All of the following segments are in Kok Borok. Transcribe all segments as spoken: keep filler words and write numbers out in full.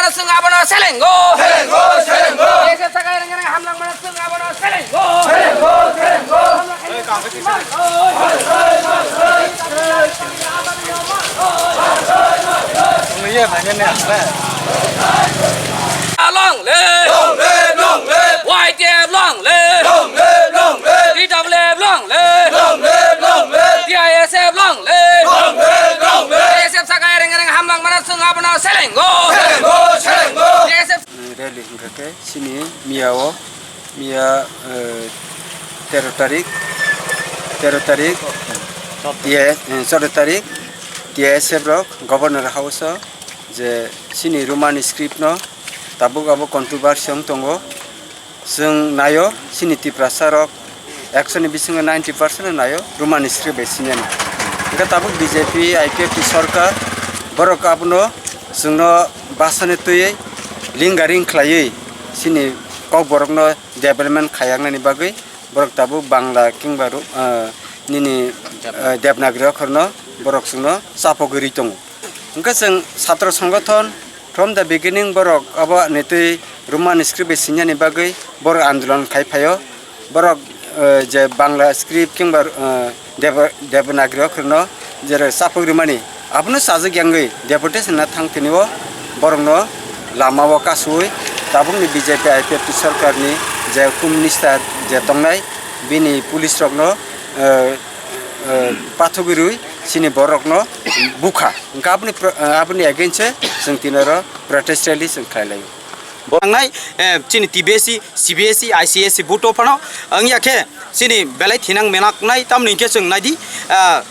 Chwng abono selengo. Selengo, selengo. J S F saka reng reng hamlang mano chwng abono selengo. Selengo, selengo. Long live. Long live, long live. Y T F long live. Long live, long live. T W F long live. Long live, long live. T I S F long live. Long live, long live. J S F saka reng reng hamlang mano chwng abono selengo. Selengo, selengo. J S F rally hwnkha khe chini miya o, miya, eh, tero tarik, tero tarik, T S, eh, choudo tarik, T S F rok Governor House o je chini Roman script no tabuk abo controversy wng tongo. Chwng naio, chini Tiprasa rok ekso ni bisingo ninety percent no naio Roman script bai sinani. Hwnkhe tabuk B J P, I P F T sorkar borok abono chwngno basani twiwi lingaring khlaiwi chini kokborokno development khaiyaknani bagwi borok tabuk Bangla kingba ru-, ah, nini, ah, Devanagari okkhorno borok chwngno chapogwi rwi tongo. Hwnkhe chwng satro songothon from the beginning borok abo ni twi Roman script bai sinani bagwi borok andolon khai phaio. Borok, eh, je Bangla script kingba, eh, Deva-, Devanagari okkhorno jere chapok rimani abono chajak yangwi deputation na thang tini o borokno lama o kasui tabukni B J P I P F T sorkarni je Home Minister je tongnai bini police rokno, eh, eh, pathogwi rwi chini borokno bukha. Hwnkhe aboni pro-, eh, aboni against o chwng tini oro protest rally chwng khlai laio. Bo nangnai, eh, chini T B S C, C B S C, I C S C buto phano wngya khe chini belai thinang menaknai tamni hwnkhe chwng naidi, ah,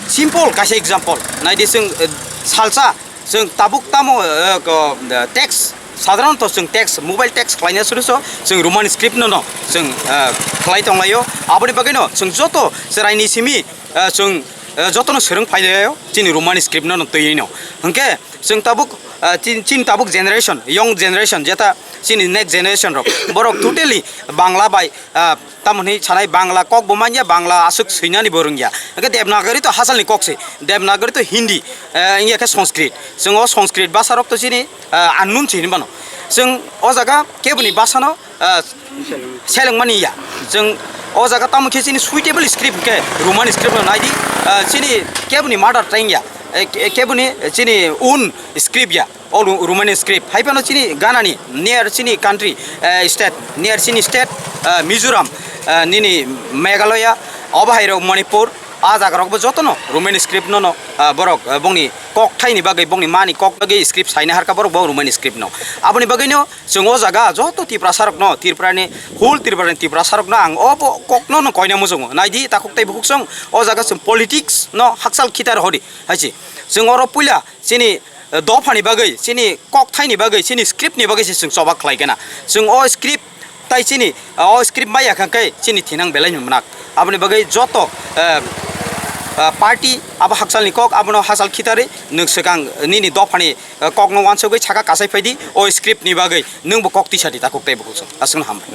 simple kaisa example naidi chwng, eh, salsa chwng tabuk tamo, eh, ko, eh, tax, sadharanto chwng tax, mobile tax khlaina suru so chwng Roman script no no chwng, eh, khlai tonglaio. Aboni bagwi no chwng joto chwraini simi, eh, chwng, eh, jotono swrwng phailaio chini Roman script no no twiwi no. Hwnkhe chwng tabuk, ah, chin-, chini tabuk generation, young generation, jeta chini next generation rok, borok totally Bangla bai, ah, tamo hwnwi sanai Bangla kok bo manya, Bangla aswk swinani bo rwngya. Hwnkhe Devanagari to hasalni kok se, Devanagari to Hindi, eh, wngya khe Sanskrit. Chwng o Sanskrit bhasha rok to chini, ah, unknown se hinwi mano. Chwng o jaga keboni bhasha no ah, selengmani ya. Chwng o jaga tamo khe chini suitable script hwnkhe Roman script no naidi, ah, chini keboni mother tongue ya, eh, ke-, keboni chini own script ya, o Ro-, Roman script. Hai phano chini Ghana ni near chini country, eh, state, near chini state, ah, Mizoram, ah, nini Meghalaya, obo hai rok Manipur, a jaga rok bo jotono Roman script no no, ah, borok, ah, bongni kok thaini bagwi, bongni mani kok bagwi script saina harkha borok bo Roman script no. Aboni bagwi no Chwng o jaga joto Tiprasa rokno, Tripurani, whole Tripurani Tiprasa rokno ang o bo kokno no koina muchungo. Naidi takhuk tei bukhuk chwng o jaga chwng politics no hakchal khitar hori hai se. Chwng oro puila chini, eh, dophani bagwi, chini kokthaini bagwi, chini script ni bagwi se chwng choba khlai gana. Chwng o script tai chini, eh, o script maya kha khe chini thinang belai ni mwnak. Aboni bagwi joto, eh, eh, party abo hakchal ni kok abono hachal khitari nwng swkang nini dophani eh, kokno uansugwi saka kasai phaidi, o script ni bagwi nwngbo kok tisa di takhuk tei bukhuk chwng. Aswkno hambai.